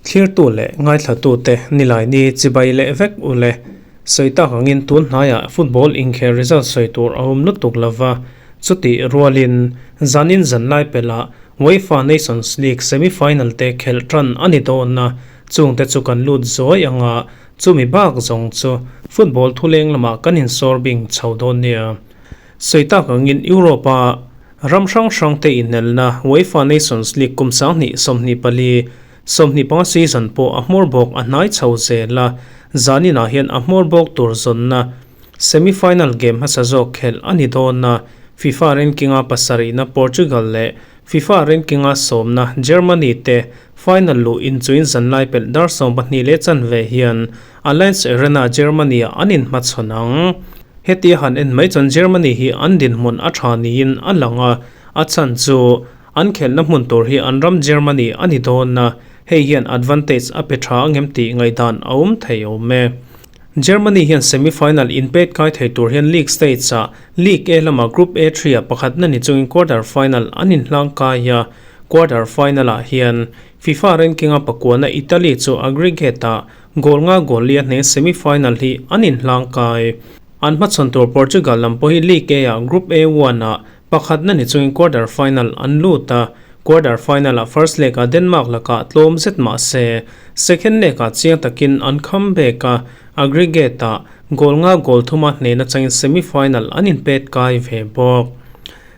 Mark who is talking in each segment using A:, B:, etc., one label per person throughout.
A: Thlirtu leh ngaithlatute Nilaini chibai leh vek u le. Sawi tak angin tun hnaiah football inkhel result sawi tur a awm lutuk lova, chutih rualin zanin zanlai pelhah UEFA Nations League semi-final te khelh tan a ni dawn a, chungte chu kan lut zuai anga chumi bak zawng chu football thuleng lamah kan insawr bing chho dawn nia. Sawi tak angin Europe-a ram hrang hrangte inelna UEFA Nations League kum 2024, 25 season pawh a hmawr bawk a hnai chho zel a, zaninah hian a hmawr bawk tur zawnna semi-final game hmasa zawk khelh a ni dawn a, FIFA ranking-a pasarihna Portugal leh FIFA ranking-a sawmna Germany te final luh inchuin zanlai pelh dar 12 leh chanve hian Allianz Arena, Germany-ah an inhmachhawn ang. Hetia han en mai chuan Germany hi an dinhmun a tha niin a lang a, a chhan chu an khelhna hmun tur hi an ram Germany a ni dawn a, hei hian advantage a pe tha angem tih ngaihdan a awm thei awm e. Germany hian semi-final inpet kai thei tur hian league stage-ah League A lama Group A three-ah pakhatna ni chungin quarter final an inhlang kai a, quarter final-ah hian FIFA ranking-a pakuana Italy chu aggregate-ah Goal nga goal li a hneng semi-final hi an inhlang kai. An hmachhawn tur Portugal lam pawh hi League A-ah Group A one-ah pakhatna ni chungin quarter final an lut a, quarter final-ah first leg-ah Denmark lakah tlawm zet mah se second leg-ah chiang takin an kham bek a, aggregate-ah goal nga goal thuma hnehna changin semi-final an inpet kai ve bawk.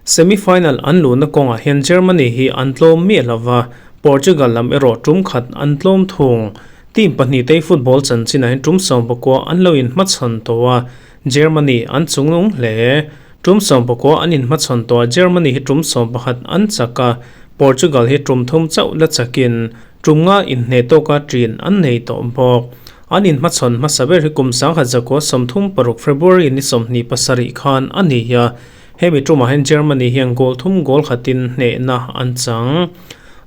A: Semi-final an luhna kawngah hian Germany hi an tlawm miah lo va, Portugal lam erawh tum khat an tlawm thung. Team pahnihtei football chanchinah hian tum 19 an lo inhmachhawn tawh a, Germany an chungnung hle. Tum 19 an inhmachhawn tawh a, Germany hi tum 11 an chak a, Portugal hi tum thum chauh la chakin tum nga inhneh tawka ṭin an nei tawh bawk. An inhmachhawn hmasa ber hi kum 1936 February ni 27 khan a ni a, Hemi tumah hian Germany hian goal thum goal khatin hnehna an chang.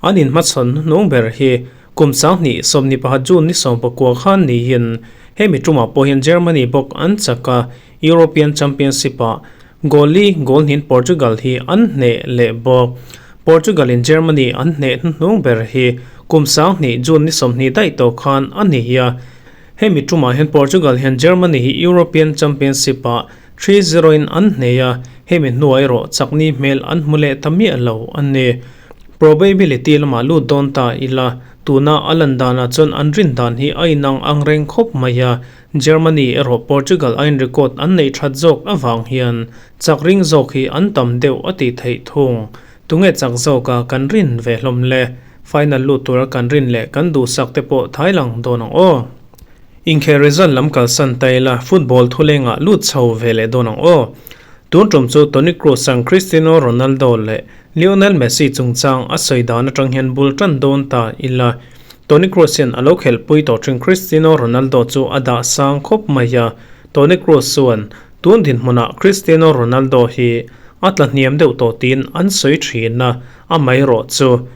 A: An inhmachhawn hnuhnung ber hi kum 2021 June ni 19 khan niin hemi tumah pawh hian Germany bawk an chak a, European Championship-ah goal li goal hnin Portugal hi an hneh leh bawk. Portugal in Germany an hneh hnuhnung ber hi kum 20 June ni 20 daih tawh khan a ni a. Hemi tumah hian Portugal hian Germany hi European Championship-ah 3-0 in an hneh a, hemi hnuah erawh chakni hmel an hmu leh ta miah lo a ni. Probability lamah lut dawn ta ila, tuna a lan danah chuan an rin dan hi a inang ang reng khawp mai a, Germany erawh Portugal aiin record an neih that zawk avang hian chak ring zawk hi an tam deuh a tih theih thung. Tunge chak zawka kan rin ve hlawm le? Final lut tura kan rin leh kan duhsak te pawh thai lang dawn ang aw. Inkhel result lam kalsan ta ila football thulengah lut chho ve leh dawn ang aw. Tun tum chu Toni Kroos ang Cristiano Ronaldo leh Lionel Messi chungchang a sawi dan atang hian bul tan dawn ta ila. Toni Kroos hian a lo khelhpui tawh thin Cristiano Ronaldo chu a dah sang khawp mai a, Toni Kroos chuan tun dinhmunah Cristiano Ronaldo hi a tla hniam deuh tawh tiin an sawi thin a, amaherawh chu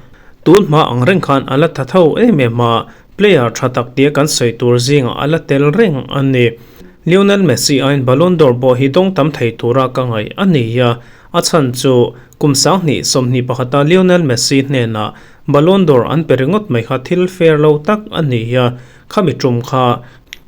A: tun hma ang reng khan a la tha tho em em a, Player tha tak tia kan sawi tur zingah a la tel reng a ni. Lionel Messi aiin Ballon d'Or pawh hi dawng tam thei tura ka ngaih a ni a, a chhan chu kum 2021 a Lionel Messi hnenah Ballon d'Or an pe ringawt mai kha thil fair lo tak a ni a, khami tum kha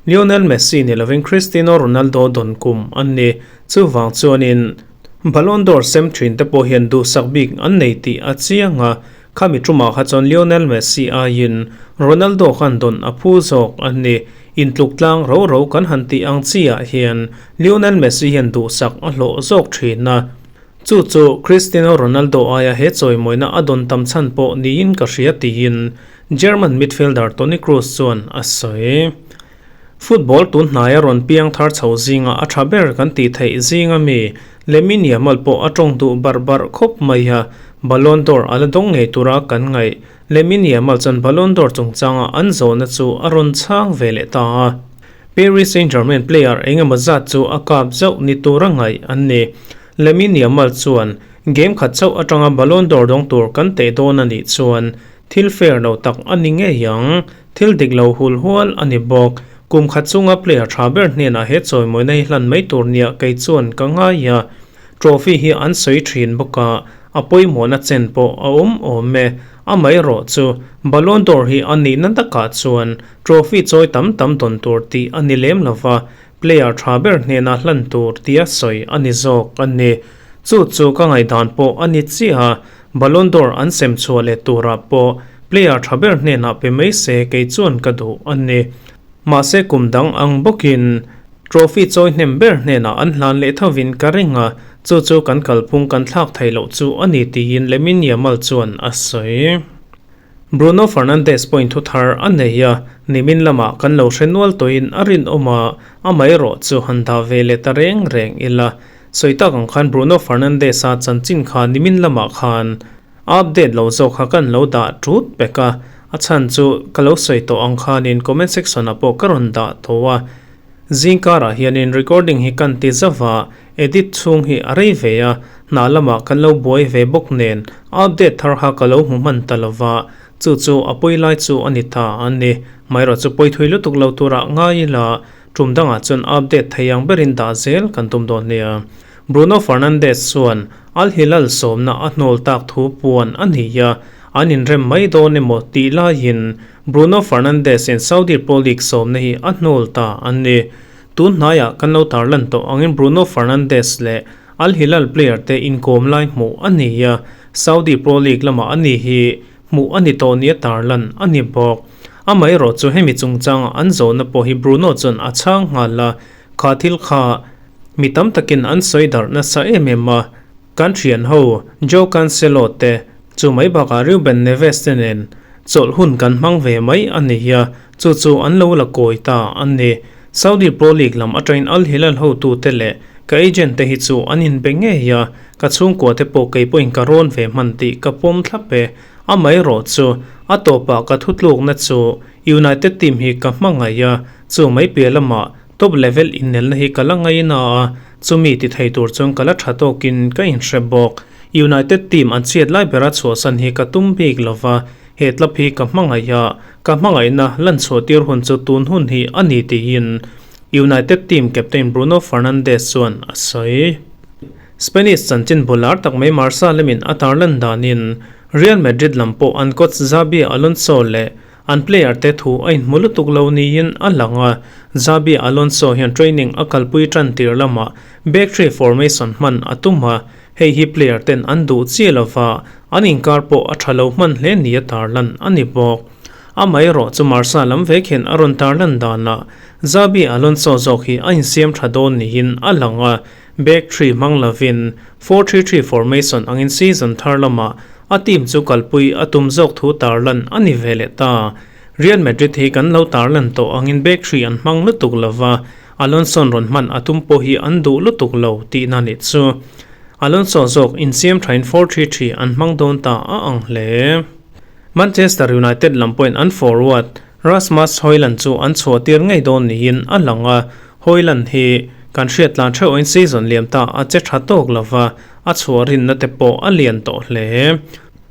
A: Lionel Messi ni lovin Cristiano Ronaldo dawn kum a ni. Chuvang chuanin Ballon d'Or sem thin te pawh hian duhsak bik an nei tih a chiang a, Khami tumah kha chuan Lionel Messi aiin Ronaldo khan dawn a phu zawk a ni. Intluk tlang ro ro kan han tih ang chiah hian Lionel Messi hian duhsak a hlawh zawk thin a. Chu chu Cristiano Ronaldo aia he chawimawina a dawn tam chhan pawh niin ka hria tiin German midfielder Toni Kroos chuan a sawi. Football tun hnaia rawn piang thar chho zinga a tha ber kan tih theih zinga mi Lamine Yamal pawh a tawng duh barh barh khawp mai a, Ballon d'Or a la dawng ngei tura kan ngaih. Lamine Yamal chuan Ballon d'Or chungchanga an zawhna chu a rawn chhang ve leh ta a. Paris Saint-Germain player eng emaw zat chu a kap zauh ni tura ngaih an ni. Lamine Yamal chuan game khat chauh atanga Ballon d'Or dawng tur kan teh dawn a nih chuan thil fair lo tak a ni ngei ang. Thil dik lo hul hual a ni bawk. Kum khat chunga player tha ber hnenah he chawimawina hi hlan mai tur nia kei chuan ka ngai a. Trophy hi an sawi thin bawk a, a pawimawhna chen pawh a awm awm e. Amaherawhchu, Ballon d'Or hi a nihna takah chuan trophy chawi tam tam dawn tur tih a ni lem lo va, player tha ber hnena hlan tur tia sawi a ni zawk a ni. Chu chu ka ngaihdan pawh a ni chiah a, Ballon d'Or an sem chhuah leh turah pawh player tha ber hnenah pe mai se kei chuan ka duh a ni. Mahse kum dang ang bawkin trophy chawi hnem ber hnenah an hlan leh thovin ka ring a, chu chu kan kalphung kan thlak thei loh chu a ni tiin Lamine Yamal chuan a sawi. Bruno Fernandes pawhin thu thar a nei a, nimin lamah kan lo hre nual tawhin a rinawm a, amaherawh chu han dah ve leh ta reng reng ila. Sawi tak ang khan Bruno Fernandes-a chanchin kha nimin lamah khan update lo zawk kha kan lo dah tut pek a, a chhan chu ka lo sawi tawh ang khanin comment section ah pawh ka rawn dah tawh a. Zing karah hianin recording hi kan ti zauh a, edit chhung hi a rei ve a, hna lamah kan lo buai ve bawk nen update thar kha ka lo hmu hman ta lo va, chu chu a pawi lai chu a ni ta a ni. Maherawh chu pawi thui lutuk lo turah ngai ila Tum dangah chuan update thei ang berin dah zel kan tum dawn nia. Bruno Fernandes chuan Al Hilal sawmna a hnawl tak thu puan a ni a, an inrem mai dawn emaw tih laiin Bruno Fernandes-in Saudi Pro League sawmna hi a hnawl ta a ni. Tun hnaiah kan lo tarlan tawh angin Bruno Fernandes leh Al Hilal player te inkawm lai hmuh a ni a, Saudi Pro League lamah a ni hi Hmuh a ni tawh nia tarlan a ni bawk. Amaherawh chu hemi chungchanga an zawhna pawh hi Bruno chuan a chhang nghal a, kha thil kha mi tam takin an sawi darh nasa em em a, kan thian ho Joe Cancelo te chu mai bakah Ruben Neves te nen chawlh hun kan hmang ve mai a ni a, chu chu an lo la kawi ta a ni. Saudi Pro League lam atangin Al Hilal hotute leh ka agent te hi chu an inbe ngei a, Ka chhungkua te pawh kei pawhin ka rawn ve hman tih ka pawm thlap e. Amaherawh chu, a tawpah ka thutlukna chu United team hi ka hmangaih a, chu mai piah lamah top level innelna hi ka la ngaina a, chumi ti thei tur chuan ka la tha tawkin ka inhre bawk. United team an chhiat lai bera chhuahsan hi ka tum bik lova, he club hi ka hmangaih a, ka hmangaihna lanchhuah tir hun chu tun hun hi a ni tiin United team captain Bruno Fernandes chuan a sawi. Spanish chanchin bu lar tak mai Marca lamin a tarlan danin Real Madrid lam pawh an coach Xabi Alonso leh an player te thu a inhmu lutuk lo niin a lang a. Xabi Alonso hian training a kalpui tan tir lamah back three formation hman a tum a, hei hi player ten an duh chiah lova an inkar pawh a tha lo hman hle nia tarlan a ni bawk. Amaherawh chu Marca lam vek hian a rawn tarlan danah Xabi Alonso zawk hi a insiam tha dawn niin a lang a, Back three hmang lovin 4-3-3 formation angin season thar lamah a team chu kalpui a tum zawk thu tarlan a ni ve leh ta. Real Madrid hi kan lo tarlan tawh angin back three an hmang lutuk lova, Alonso rawn hman a tum pawh hi an duh lutuk lo tihna nih chu. Alonso zawk insiam thain 4-3-3 an hmang dawn ta a ang hle. Manchester United lam pawhin an forward Rasmus Hojlund chu an chhuah tir ngei dawn niin a lang a, Hojlund hi kan hriat tlan theuhin season liam ta a che tha tawk lova, a chhuah rinna te pawh a lian tawh hle.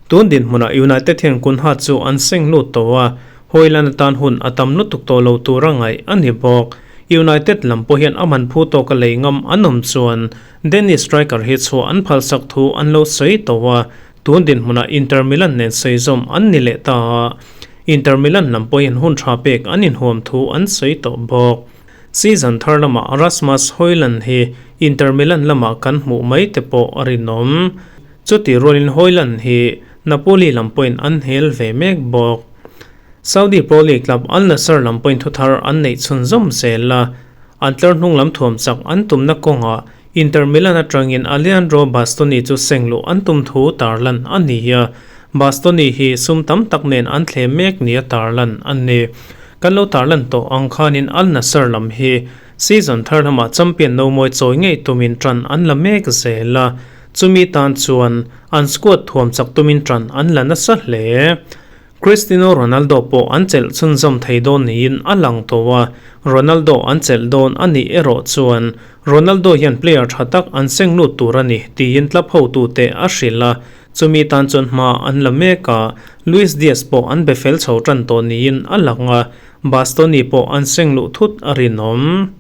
A: Tun dinhmunah United hian Cunha chu an seng lut tawh a, Hojlund atan hun a tam lutuk tawh lo tura ngaih a ni bawk. United lam pawh hian a man phu tawka lei ngam an awm chuan Danish striker hi chhuah an phalsak thu an lo sawi tawh a, Tun dinhmunah Inter Milan nen sawi zawm an ni leh ta a, Inter Milan lam pawhin hun tha pek an inhuam thu an sawi tawh bawk. Season thar lamah Rasmus Hojlund hi Inter Milan lamah kan hmuh mai te pawh a rinawm. Chutih rualin Hojlund hi Napoli lam pawhin an hel ve mek bawk. Saudi Pro League club Al Nassr lam pawhin thuthar an neih chhunzawm zel a, an tlar hnung lam thuam chak an tumna kawngah Inter Milan atangin Alejandro Bastoni chu seng luh an tum thu tarlan a ni a, Bastoni hi sum tam tak nen an thlem mek nia tarlan a ni. Kan lo tarlan tawh ang khanin Al Nassr lam hi season thar lamah champion no mawi chawi ngei tumin tan an la mek zel a, chumi tan chuan an squad thuam chak tumin tan an la nasa hle. Cristiano Ronaldo pawh an chelh chhunzawm thei dawn niin a lang tawh a, Ronaldo an chelh dawn a nih erawh chuan Ronaldo hian player tha tak an seng lut tur a ni tiin club hotute a hrilh a, chumi tan chuan hma an la mek a, Luis Diaz pawh an be fel chho tan tawh niin a lang a, Bastoni pawh an seng luh thut a rinawm.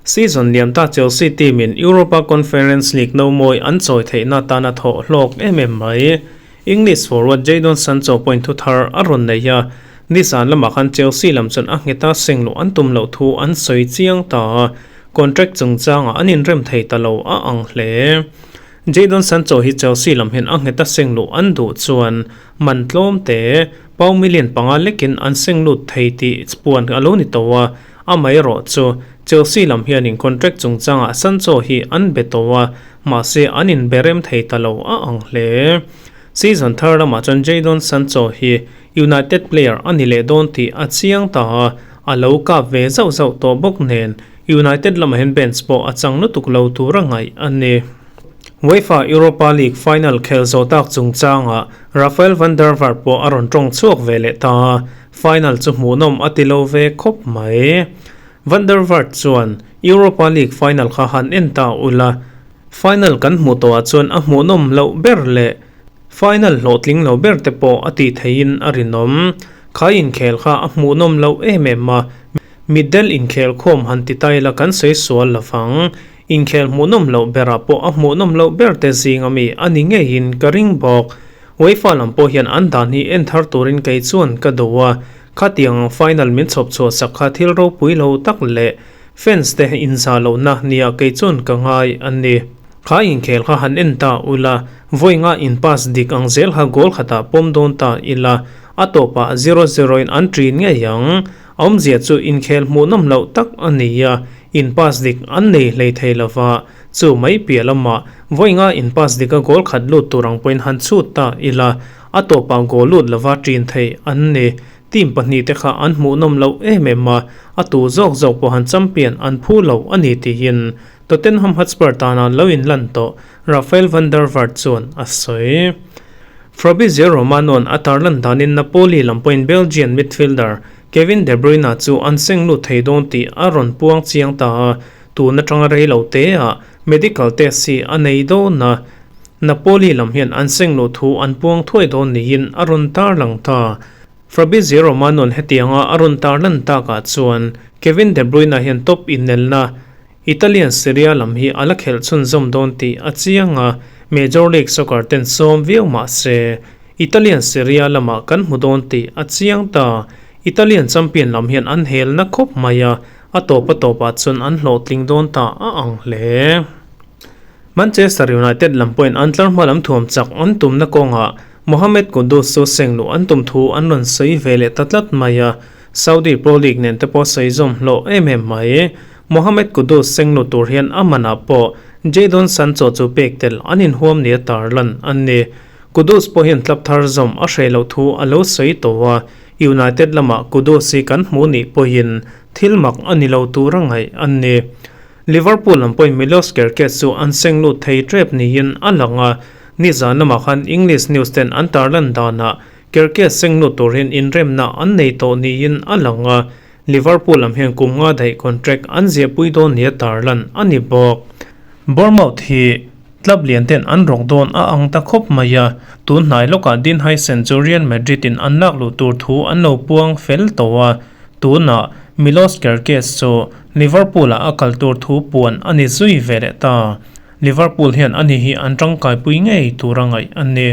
A: Season liam ta Chelsea team in Europa Conference League nomawi an chawi theihna atana thawh hlawk em em mai. English forward Jadon Sancho pawhin thu thar a rawn nei a, nizan lamah khan Chelsea lam chuan a ngheta seng luh an tum loh thu an sawi chiang ta a, contract chungchangah an inrem thei ta lo a ang hle. Jadon Sancho hi Chelsea lam hian a ngheta seng luh an duh chuan man tlawm te, pau million panga lekin an seng lut thei tih puan a lo ni tawh a, Amaherawh chu Chelsea lam hianin contract chungchangah Sancho hi an be tawh a, mahse an inbe rem thei ta lo a ang hle. Season thar lamah chuan Jadon Sancho hi United player a ni leh dawn tih a chiang ta a, a lo kap ve zauh zauh tawh bawk nen United lamah hian bench pawh a chang lutuk lo tur a ngaih a ni. UEFA Europa League final khel zawh tak chungchangah Rafael van der Vaart pawh a rawn tawng chhuak ve leh ta a, Final chu hmuhnawm a ti lo ve khawp mai. Van der Vaart chuan, Europa League final kha han en ta ula, final kan hmuh tawhah chuan a hmuhnawm loh ber leh final hlawhtling lo ber te pawh a tih theihin a rinawm. Kha inkhel kha a hmuhnawm loh em em a, mitdel inkhel khawm han ti ta ila kan sawi sual lo vang. Inkhel hmuhnawm loh berah pawh a hmuhnawm loh ber te zing ami a ni ngeiin ka ring bawk. UEFA lam pawh hian an dan hi en thar turin kei chuan ka duh a, khatiang ang final min chhawp chhuah sak kha thil ropui lo tak leh fans te inzah lohna nia kei chuan ka ngai a ni. Kha inkhel kha han en ta ula, vawi nga in pass dik ang zel kha goal khatah pawm dawn ta ila, a tawpah zero zero in an ṭin ngei ang. A awmzia chu inkhel hmuhnawm loh tak a ni a, in pass dik an nei hlei thei lova, chu mai piah lamah vawi nga in pass dik a goal khat lut tur ang pawhin han chhut ta ila, a tawpah goal lut lova ṭin thei an ni. Team pahnihte kha an hmuhnawm loh em em a, a tu zawk zawk pawh han champion an phu lo a ni tiin Tottenham Hotspur tana lo inlan tawh Rafael van der Vaart chuan a sawi. Fabrizio Romano-a'n a tarlan danin Napoli lam pawhin Belgian midfielder Kevin De Bruyne chu an seng lut thei dawn tih a rawn puang chiang ta a, tun atanga rei lo teah medical test hi a nei dawn a, Napoli lam hian an seng luh thu an puang thuai dawn niin a rawn tarlang ta. Fabrizio Romano-a'n hetianga a rawn tarlan takah chuan Kevin De Bruyne hian top inelna Italian Serie A lam hi a la khelh chhunzawm dawn tih a chiang a, Major League Soccer ten sawm viau mah se, Italian Serie A lamah kan hmu dawn tih a chiang ta. Italian champion lam hian an hel na khawp mai a, a tawp a tawpah chuan an hlawhtling dawn ta a ang hle. Manchester United lam pawhin an tlarhma lam thuam chak an tumna kawngah Mohamed Kudus chu seng luh an tum thu an rawn sawi ve leh ta tlat mai a, Saudi Pro League nen te pawh sawi zawm hlawh em em mai. Mohamed Kudus senglu tur hian a manah pawh Jadon Sancho chu pek tel an inhuam nia tarlan an ni. Kudus pawh hian club thar zawm a hreh loh thu a lo sawi tawh a, United lamah Kudus hi kan hmu nih pawhin thil mak a ni lo tura ngaih an ni. Liverpool lam pawhin Milos Kerkez chu an senglut thei tep niin a lang a, nizan lamah khan English news ten an tarlan danah Kerkez senglut tur hian inremna an nei tawh niin a lang a, Liverpool lam hian kum nga daih contract an ziahpui dawn nia tarlan a ni bawk. Bournemouth hi club lian ten an rawk dawn a ang ta khawp mai a, tun hnai lawkah Dean Huijsen chu Real Madrid in an lak luh tur thu an lo puang fel tawh a, tunah Milos Kerkez chu Liverpool ah a kal tur thu puan a ni zui ve leh ta. Liverpool hian ani hi an tangkaipui ngei tur a ngaih a ni.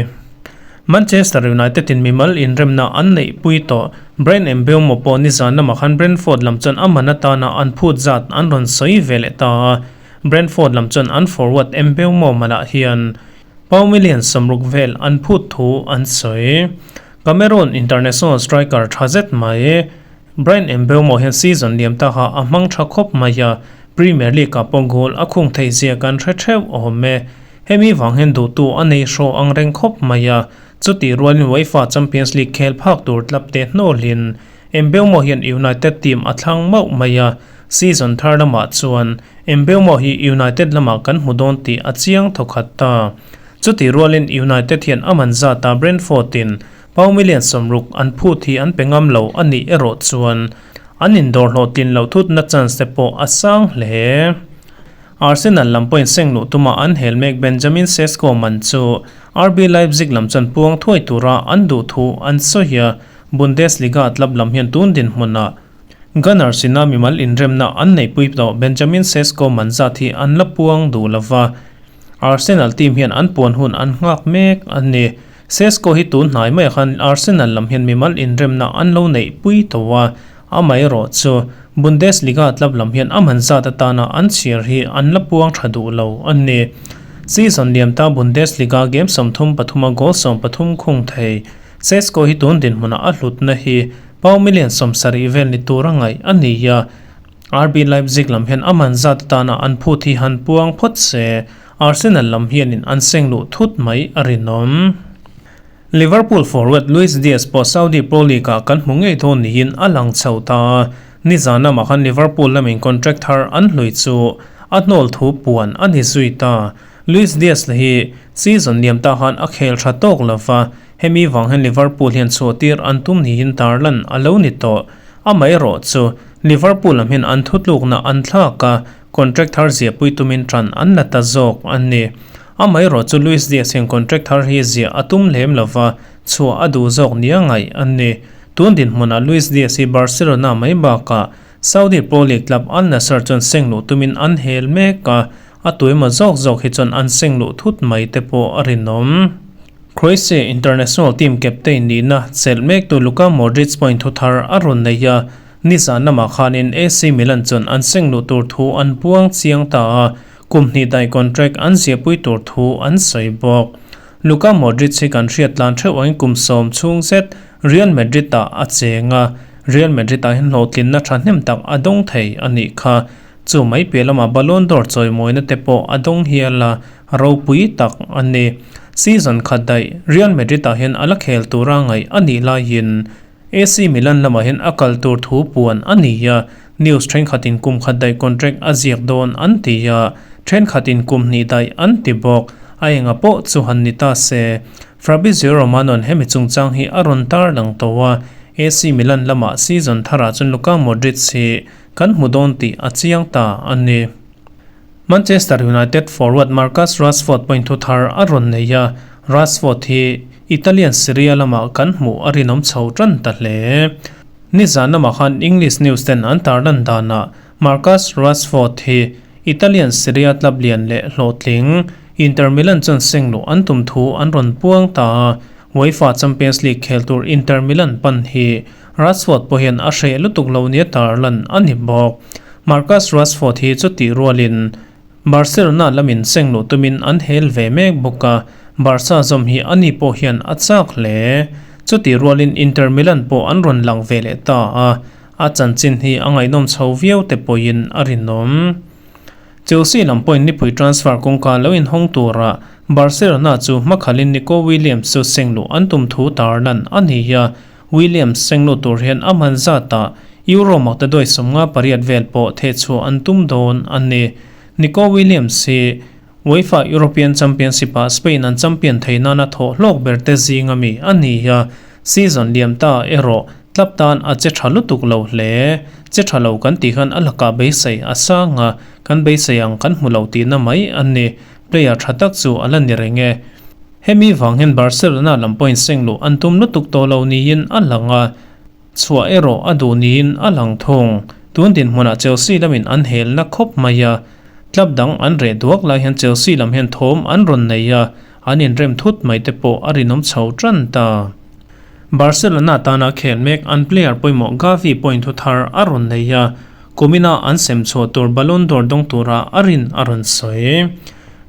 A: Manchester United in mimal inremna an neihpui tawh. Bryan Mbeumo pawh nizan lamah khan Brentford lam chuan a man atana an phut zat an rawn sawi ve leh ta a. Brentford lam chuan an forward Mbeumo manah hian pound million 60 vel an phut thu an sawi. Cameroon international striker tha zet mai Bryan Mbeumo hian season liam ta kha a hmang tha khawp mai a, Premier League ah pawh goal a khung theih zia kan hre theuh awm e. Hemi vang hian duhtu a nei hraw ang reng khawp mai a, chutih rualin UEFA Champions League khel phak tur club te hnawlhin Mbeumo hian United team a thlang mauh mai a, season thar lamah chuan Mbeumo hi United lamah kan hmu dawn tih a chiang thawkhat ta. Chutih rualin United hian a man zata Brentford in Pau million 60 an phut hi an pe ngam lo a nih erawh chuan an indawr hlawhtlin loh thutna chance te pawh a sang hle. Arsenal lam pawhin seng luh tuma an hel mek Benjamin Sesko man chu RB Leipzig lam chuan puang thuai tura an duh thu an sawi a, Bundesliga club lam hian tun dinhmunah. Gunners ina mimal inremna an neihpui tawh Benjamin Sesko man zat hi an la puang duh lova, Arsenal team hian an puan hun an nghak mek a ni. Sesko hi tun hnai maiah khan Arsenal lam hian mimal inremna an lo neihpui tawh a, amaherawh chu Bundesliga club lam hian a man zat atana an chhiar hi an la puang tha duh lo a ni. Season liam ta Bundesliga game 33 a goal 13 khung thei Sesko hi tun dinhmunah a hlutna hi pau million 70 vel ni tur a ngaih a ni a. RB Leipzig lam hian a man zat atana an phut hi han puang phawt se, Arsenal lam hianin an seng luh thut mai a rinawm. Liverpool forward Luis Diaz pawh Saudi Pro League-ah kan hmu ngei dawn niin a lang chho ta. Nizan lamah khan Liverpool lamin contract thar an hlui chu a hnawl thu puan a ni zui ta. Luis Diaz la hi season liam ta khan a khel tha tawk lo va, hemi vang hian Liverpool hian chhuahtir an tum niin tarlan a lo ni tawh. Amaherawh chu Liverpool lam hian an thutlukna an thlak a, contract thar ziahpui tumin tan an la ta zawk a ni. Amaherawh chu Luis Diaz hian contract thar hi ziah a tum lem lova, chhuah a duh zawk nia ngaih a ni. Tun dinhmunah Luis Diaz hi Barcelona mai bakah Saudi Pro League club Al Nassr chuan seng luh tumin an hel mek a, a tuemaw zawk zawk hi chuan an seng luh thut mai te pawh a rinawm. Croatia international team captain nihna chelh mektu Luka Modric pawhin thu thar a rawn nei a, nizan lamah khanin AC Milan chuan an seng luh tur thu an puang chiang ta a, kum hnih daih contract an ziahpui tur thu an sawi bawk. Luka Modric hi kan hriat tlan theuh angin kum 10 chhung zet Real Madrid ah a cheng a, Real Madrid ah hian hlawhtlinna thahnem tak a dawng thei a nih kha. Chu mai piah lamah Ballon d'Or chawimawina te pawh a dawng hial a, ropui tak a ni. Season khat daih Real Madrid ah hian a la khel tura ngaih a nih laiin AC Milan lamah hian a kal tur thu puan a ni a, news thenkhatin kum khat daih contract a ziak dawn an ti a, thenkhatin kum hnih daih an ti bawk. A enga pawh chu han ni ta se. Fabrizio Romano-a'n hemi chungchang hi a rawn tarlang tawh a, AC Milan lamah season tharah chuan Luka Modric hi Kan hmu dawn tih a chiang ta a ni. Manchester United forward Marcus Rashford pawhin thu thar a rawn nei a, Rashford hi Italian Serie A lamah kan hmuh a rinawm chho tan ta hle. Nizan lamah khan English news ten an tarlan danah Marcus Rashford hi Italian Serie A club lian leh hlawhtling Inter Milan chuan seng luh an tum thu an rawn puang ta a, UEFA Champions League khel tur Inter Milan pan hi Rashford pawh hian a hreh lutuk lo nia tarlan a ni bawk. Marcus Rashford hi chutih rualin Barcelona lamin seng luh tumin an hel ve mek bawk a, Barca zawm hi ani pawh hian a chak hle. Chutih rualin Inter Milan pawh an rawn lang ve leh ta a, a chanchin hi a ngaihnawm chho viau te pawhin a rinawm. Chelsea lam pawhin nipui transfer kawngka lo inhawng tura Barcelona chu hmakhalin Nico Williams chu seng luh an tum thu tarlan a ni a, Williams senglut tur hian a man zatah Euro maktaduai 58 vel pawh thehchhuah an tum dawn a ni. Nico Williams hi UEFA European Championship-ah Spain an champion thei nana thawh hlawk ber te zing ami a ni a, season liam ta erawh club tan a che tha lutuk lo hle. Che tha lo kan tih khan a lakah beisei a sang a, kan beisei ang kan hmu lo tihna mai a ni. Player tha tak chu a la ni reng e. Hemi vang hian Barcelona lam pawhin seng luh an tum lutuk tawh lo niin a lang a, chhuah erawh a duh niin a lang thung. Tun dinhmunah Chelsea lamin an helna khawp mai a, club dang an reh duak lai hian Chelsea lam hian thawm an rawn nei a, an inrem thut mai te pawh a rinawm chho tan ta. Barcelona tana khel mek an player pawimawh Gavi pawhin thu thar a rawn nei a, kumina an sem chhuah tur Ballon d'Or dawng tura a rin a rawn sawi.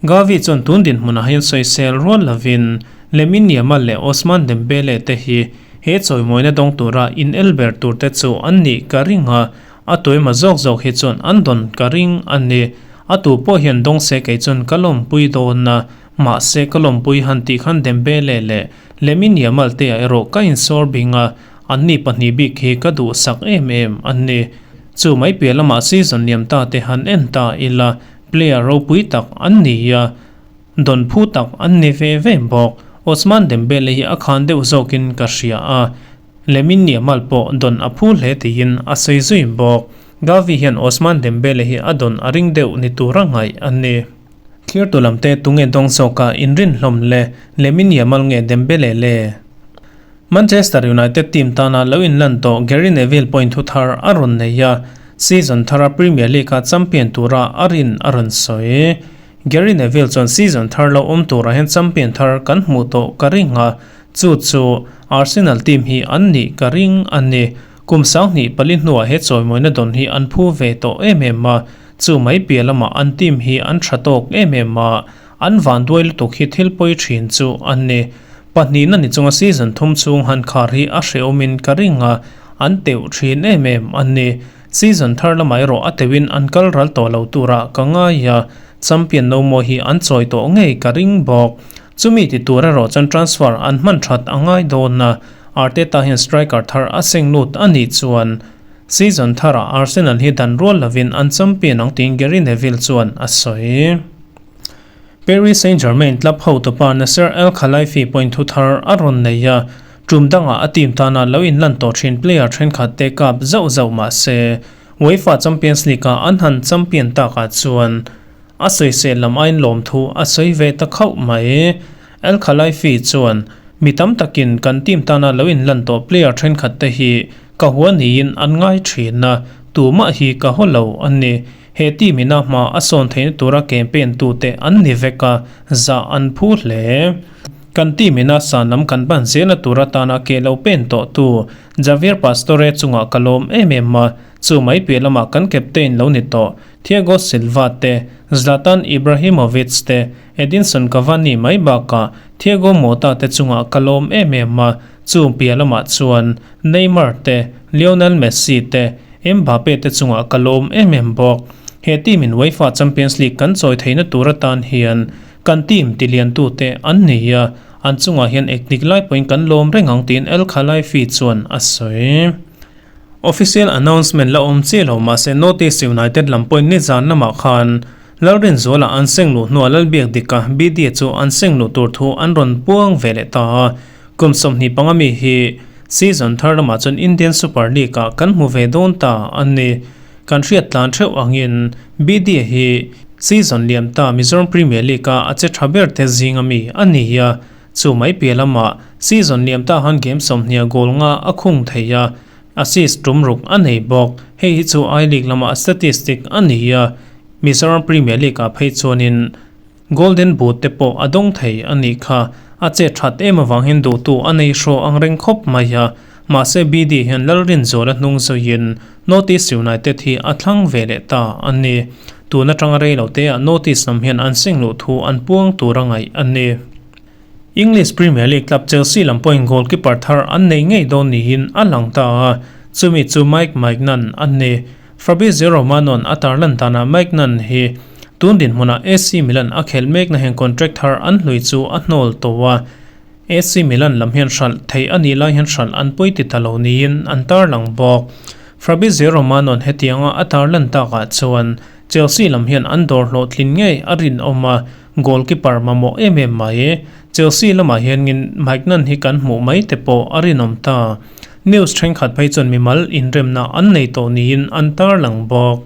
A: Gavi chuan tun dinhmunah hian sawisel rual lovin Lamine Yamal leh Ousmane Dembele te hi he chawimawina dawng tura in el ber tur te chu an nih ka ring a, a tuaima zawk zawk hi chuan an dawn ka ring a ni. A tu pawh hian dawng se kei chuan ka lawmpui dawn a, mahse ka lawmpui han tih khan Dembele leh Lamine Yamal te ah erawh ka insawr bing a, an ni pahnih bik hi ka duhsak em em a ni. Chu mai piah lamah season liam ta te han en ta ila, Player ropui tak an ni a, dawn phu tak an ni ve ve bawk. Ousmane Dembele hi a khan deuh zawkin ka hria a, Lamine Yamal pawh dawn a phu hle tiin a sawi zui bawk. Gavi hian Ousmane Dembele hi a dawn a ring deuh ni tura ngaih a ni. Thirtu lamte tunge dawng zawka inrin hlawm le, Lamine Yamal nge Dembele le? Manchester United team tana lo inlan tawh Gary Neville pawhin thu thar a rawn nei a, season thara Premier League-a champion tura a rin a rawn sawi. Gary Neville chuan season thar lo awm turah hian champion thar kan hmuh tawh ka ring a, chu chu Arsenal team hi an nih ka ring a ni. Kum 24 hnuah he chawimawina dawn hi an phu ve tawh em em a, chu mai piah lamah an team hi an tha tawk em em a, An vanduai lutuk hi thil pawi thin chu an ni. Pahnihna ni chunga season thum chhung han khar hi a hrehawmin ka ring a, an teuh thin em em an ni. Season thar lamah erawh a teuhin an kal ral tawh lo turah ka ngai a, champion no maw hi an chawi tawh ngei ka ring bawk. Chumi ti tur erawh chuan transfer an hman that a ngai dawn a, Arteta hian striker thar a seng lut a nih chuan season tharah Arsenal hi dan rual lovin an champion ang tiin Gary Neville chuan a sawi. Paris Saint-Germain club hotupa Nasser El Khelaifi pawhin thu thar a rawn nei a, tum dangah a team tana lo inlan tawh thin player thenkhat te kap zauh zauh mah se, UEFA Champions League-ah an han champion takah chuan a sawisel lam aiin lawmthu a sawi ve ta khauh mai. El Khelaifi chuan, Mi tam takin kan team tana lo inlan tawh player thenkhat te hi ka hua niin an ngai thin a, tumah hi ka haw lo a ni. He team ina hma a sawn theihna tura campaign tute an ni vek a, zah an phu hle. Kan team ina san lam kan ban zelna tur atana ke lo pen tawhtu Javier Pastore chungah ka lawm em em a, chu mai piah lamah kan captain lo ni tawh Thiago Silva te, Zlatan Ibrahimovic te, Edinson Cavani mai bakah Thiago Motta te chungah ka lawm em em a, chu piah lamah chuan Neymar te, Lionel Messi te, Mbappe te chungah ka lawm em em bawk. He team in UEFA Champions League kan chawi theihna tur atan hian kan team tiliantute an ni a, an chungah hian eknik lai pawhin kan lawm reng ang tiin El Khelaifi chuan a sawi. Official announcement la awm chiah lo mahse North East United lam pawhin nizan lamah khan Lalrinzuala an seng luh hnuah Lalbiak Dika, BD, chu an seng luh tur thu an rawn puang ve leh ta a. Kum 25 mi hi season thar lamah chuan Indian Super League-ah kan hmu ve dawn ta a ni. Kan hriat tlan theuh angin BD hi season liam ta Mizoram Premier League-a a che tha ber te zinga mi a ni a. Chu mai piah lamah season liam ta han game 20 goal nga a khung thei a, assist tum ruk a nei bawk. Hei hi chu I-League lamah statistic a ni a, Mizoram Premier League-ah phei chuanin Golden Boot te pawh a dawng thei a nih kha. A chet that em avang hian duhtu a nei hraw ang reng khawp mai a. Mahse BD hian Lalrinzuala hnung zuiin North East United hi a thlang ve leh ta a ni. Tun atanga rei lo te ah North East lam hian an seng luh thu an puang tur a ngaih a ni. English Premier League club Chelsea lam pawhin goalkeeper thar an nei ngei dawn niin a lang ta a, chumi chu Mike Maignan a ni. Fabrizio Romano-a'n a tarlan danah Maignan hi tun dinhmunah AC Milan a khelh mekna hian contract thar an hlui chu a hnawl tawh a, AC Milan lam hian hralh theih a nih lai hian hralh an pawi ti ta lo niin an tarlang bawk. Fabrizio Romano-a'n hetianga a tarlan takah chuan Chelsea lam hian an dawr hlawhtlin ngei a rinawm a, goalkeeper mamawh em em mai. Chelsea lamah hian Maignan hi kan hmuh mai te pawh a rinawm ta. News thenkhat phei chuan mimal inremna an nei tawh niin an tarlang bawk.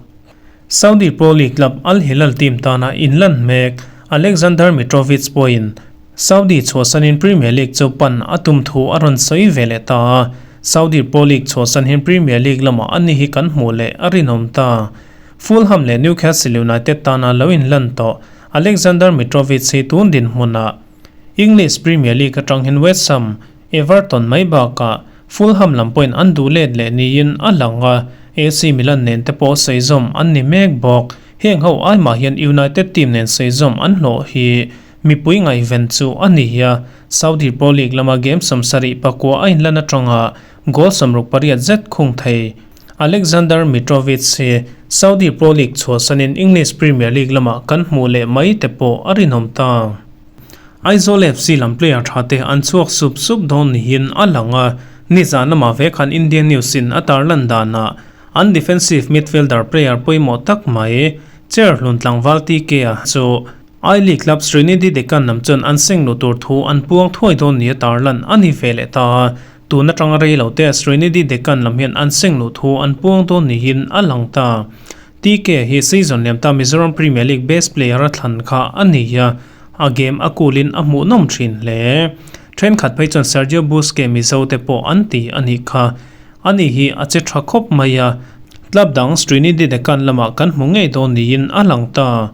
A: Saudi Pro League club Al Hilal team tana inlan mek Aleksandar Mitrovic pawhin Saudi chhuahsanin Premier League chu pan a tum thu a rawn sawi ve leh ta a, Saudi Pro League chhuahsan hian Premier League lamah a ni hi kan hmuh leh a rinawm ta. Fulham leh Newcastle United tana lo inlan tawh Aleksandar Mitrovic hi tun dinhmunah English Premier League atang hian West Ham, Everton mai bakah Fulham lam pawhin an duh let leh niin a lang a, AC Milan nen te pawh saizawm an ni mek bawk. Heng ho ai mah hian United team nen saizawm an hlawh hi mipui ngaihven chu a ni a, Saudi Pro League lama game 74 a inlan atanga goal 68 zet khung thei Aleksandar Mitrovic hi Saudi Pro League chhuahsanin English Premier League lamah kan hmuh leh mai te pawh a rinawm ta. Aizawl FC lam player tha te an chhuak sup sup dawn niin a lang a, nizan lamah ve khan Indian News in a tarlan danah an defensive midfielder player pawimawh tak mai Chair hlun tlangval TK-a chu I-League club Srinidhi Deccan lam chuan an seng luh tur thu an puang thuai dawn nia tarlan a ni ve leh ta a, tun atanga rei lo te Srinidhi Deccan lam hian an seng luh thu an puang dawn niin a lang ta. TK hi season liam ta Mizoram Premier League best player a thlan kha a ni a, a game a kulin a hmuhnawm thin hle. Thenkhat phei chuan Sergio Busquets Mizo te pawh an ti a nih kha. Ani hi a che tha khawp mai a, club dang Srinidhi Deccan lamah kan hmu ngei dawn niin a lang ta.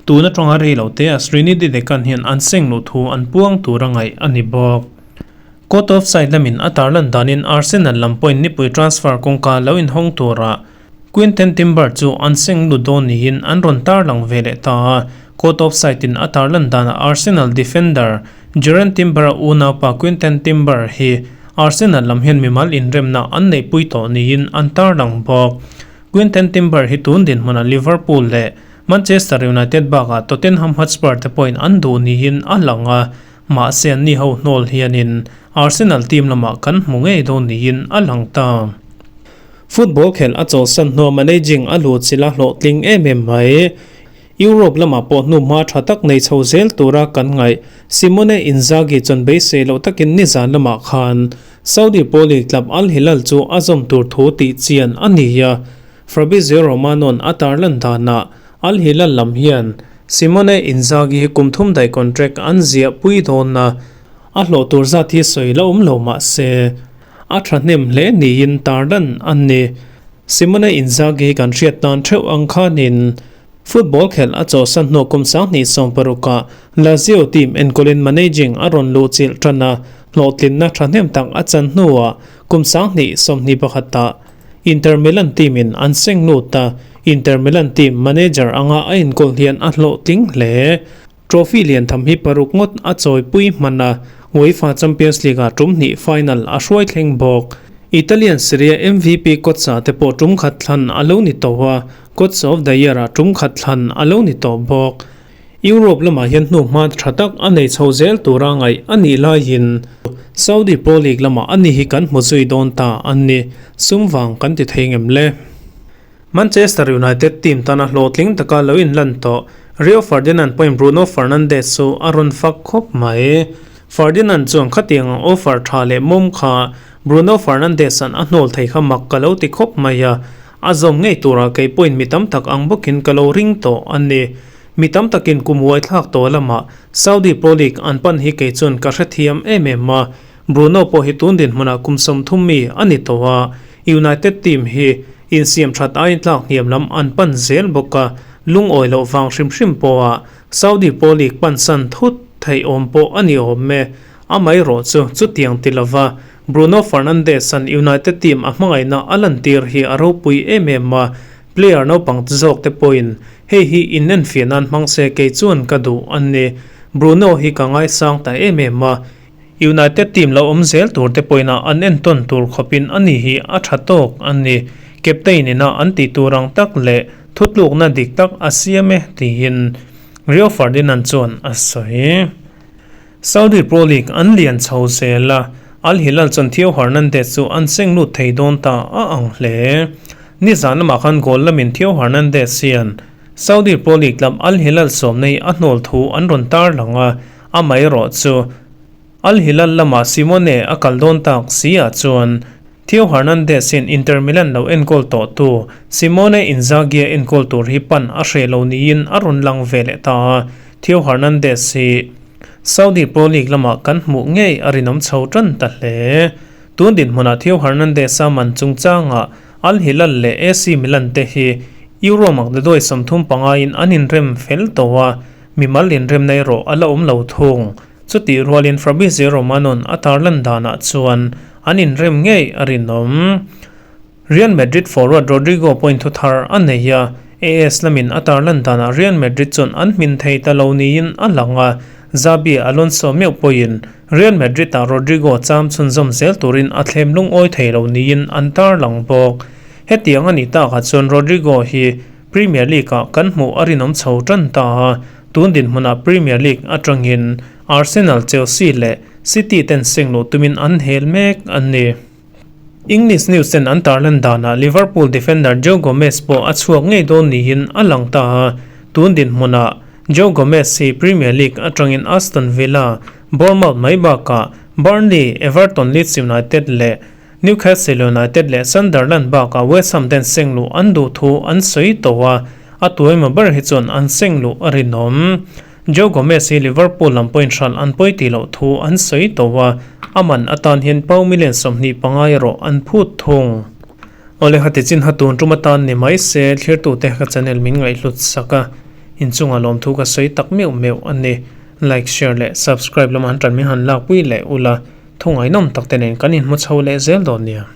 A: Tun atanga rei lo te ah Srinidhi Deccan hian an seng luh thu an puang tur a ngaih a ni bawk. Court of side lamin a tarlan danin Arsenal lam pawhin nipui transfer kawngka lo inhawng turah Quinten Timber chu an seng lut dawn niin an rawn tarlang ve leh ta a. Court of side in a tarlan danah Arsenal defender Jurrien Timber-a unaupa Quinten Timber hi Arsenal lam hian mimal inremna an neihpui tawh niin an tarlang bawk. Quinten Timber hi tun dinhmunah Liverpool leh Manchester United bakah Tottenham Hotspur te pawhin an duh niin a lang a, mahse anni ho hnawl hianin Arsenal team lamah kan hmu ngei dawn niin a lang ta. Football khelh a chawlhsan hnuah managing a lut chilh a hlawhtling em em mai. Europe lamah pawh hnuhma tha tak nei chho zel tura kan ngaih Simone Inzaghi chuan beisei loh takin nizan lamah khan Saudi Pro League club Al Hilal chu a zawm tur thu tih chian a ni a. Fabrizio Romano-a'n a tarlan danah Al Hilal lam hian Simone Inzaghi hi kum thum daih contract an ziah pui dawn a, a hlawh tur zat hi sawi la awm lo mah se a thahnem hle niin tarlan an ni. Simone Inzaghi hi kan hriat tan theuh ang khanin football khelh a chawhsan hnuah kum 2016ah Lazio team enkawlin managing a rawn luh chilh tan a, hlawhtlinna thahnem tak a chan hnuah kum 2021ah Inter Milan team in an seng lut a, Inter Milan team manager anga a inkawl hian a hlawhtling hle. Trophy lian tham hi paruk ngawt a chawipui hman a, UEFA Champions League ah tum hnih final a hruai thleng bawk. Italian Serie A MVP Kotsa te pawh tum khat thlan a lo ni tawh a, Coach of the Year ah tum khat thlan a lo ni tawh bawk. Europe lamah hian hnuhma tha tak a nei chho zel tura ngaih a nih laiin Saudi Pro League lamah ani hi kan hmu zui dawn ta a ni. Sum vang kan ti thei ngem le? Manchester United team tana hlawhtling taka lo inlan tawh Rio Ferdinand pawhin Bruno Fernandes chu a rawn fak khawp mai. Ferdinand chuan khatiang ang offer tha leh mawm kha Bruno Fernandes-a'n a hnawl thei kha mak ka lo ti khawp mai a, a zawm ngei turah kei pawhin mi tam tak ang bawkin ka lo ring tawh a ni. Mi tam takin kum uai thlak tawh lamah Saudi Pro League an pan hi kei chuan ka hrethiam em em a, Bruno pawh hi tun dinhmunah kum 30 mi a ni tawh a, United team hi insiam that aiin tlak hniam lam an pan zel bawk a, lungawi loh vang hrim hrim pawha Saudi Pro League pansan thut theih awm pawh a ni awm e. Amaherawh chu chutiang ti lova Bruno Fernandes-a'n United team a hmangaihna a lantir hi a ropui em em a, Player naupang zawk te pawhin hei hi inenfiah nan hmang se kei chuan ka duh a ni. Bruno hi ka ngaisang ta em em a, United team lo awm zel tur te pawhin a an entawn tur khawpin a ni hi a tha tawk a ni. Captain ina an tih tur ang tak leh thutlukna dik tak a siam e tiin Rio Ferdinand chuan a sawi. Saudi Pro League an lian chho zel a, Al Hilal chuan Theo Hernandez chu an seng lut thei dawn ta a ang hle. Nizan lamah khan goal lamin Theo Hernandez hian Saudi Pro League club Al Hilal sawmna hi a hnawl thu an rawn tarlang a, amaherawh chu Al Hilal lamah Simone a kal dawn tak si ah chuan Theo Hernandez hian Inter Milan lo enkawl tawhtu Simone Inzaghi a enkawl tur hi pan a hreh lo niin a rawn lang ve leh ta a, Theo Hernandez hi Saudi Pro League lamah kan hmuh ngei a rinawm chho tan ta hle. Tun dinhmunah Theo Hernandez-a man chungchangah Al Hilal leh AC Milan te hi Euro makdaduai 35 in an inrem fel tawh a, mimal inremna erawh a la awm lo thung. Chutih rualin Fabrizio Romano-a'n a tarlan danah chuan an inrem ngei a rinawm. Real Madrid forward Rodrygo pawhin thu thar a nei a, AS lamin a tarlan danah Real Madrid chuan an hmin thei ta lo niin a lang a, Xabi Alonso meuh pawhin Real Madrid-ah Rodrygo cham chhunzawm zel turin a thlem lungawi thei lo niin an tarlang bawk. Hetiang a nih takah chuan Rodrygo hi Premier League-ah kan hmuh a rinawm chho tan ta a, tun dinhmunah Premier League atangin Arsenal, Chelsea leh City ten seng luh tumin an hel mek a ni. English news ten an tarlan danah Liverpool defender Joe Gomez pawh a chhuak ngei dawn niin a lang ta a, tun dinhmunah Joe Gomez hi Premier League atangin Aston Villa, Bournemouth mai bakah Burnley, Everton, Leeds United leh Newcastle United leh Sunderland bakah West Ham ten seng luh an duh thu an sawi tawh a, a tuaima ber hi chuan an seng luh a rinawm. Joe Gomez hi Liverpool lam pawhin hralh an pawi tih loh thu an sawi tawh a, a man atan hian pound million 25 erawh an phut thung. Awle hati chin ha tun tum atan ni mai se thlirtute ka channel min ngaihhlut sak a, inchungah lawmthu ka sawi tak meuh meuh a ni. Like, share leh subscribe lamah an tan min han lakpui leh ula, thu ngaihnawm tak te nen kan inhmu chho leh zel dawn nia.